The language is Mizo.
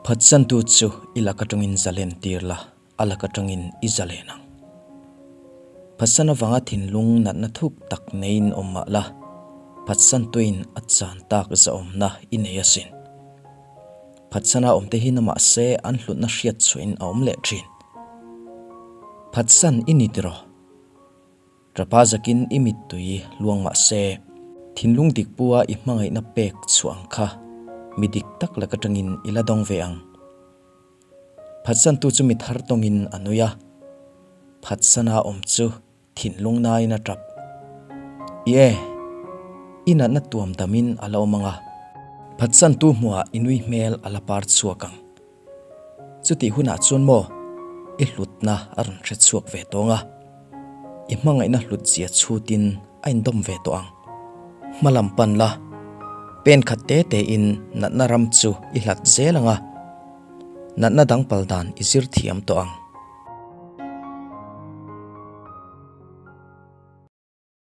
Phatsantu chu i lak atangin zalen tir la, a lak atangin i zalen ang. Phatsan avanga thinlung natna thuk tak neiin awm mah la, phatsantuin a chan tak zahawmna i nei asin. Phatsana awmte hi na mahse an hlutna hriat chhuahin a awm leh thin. Phatsan i ni tiraw? Rapa zakin i mittui luang mah se, thinlung dik pua i hmangaihna pek chhuah ang kha mi dik tak lak atangin i la dawng ve ang. Phatsantu chu mi thar tawngin a nui a, phatsana awm chu thinlung nain a tap. I e, i natna tuam damin a la awm ang a, phatsantu hmuhah i nui hmel a la par chhuak ang. Chutih hunah chuan maw i hlutna a rawn hre chhuak ve tawng a, i hmangaihna hlut zia chhutin a indawm ve tawh ang. Hma lam pan la, pen khat te tein natna ram chu i hlat zel ang a, natna dang pal dan i zir thiam tawh ang.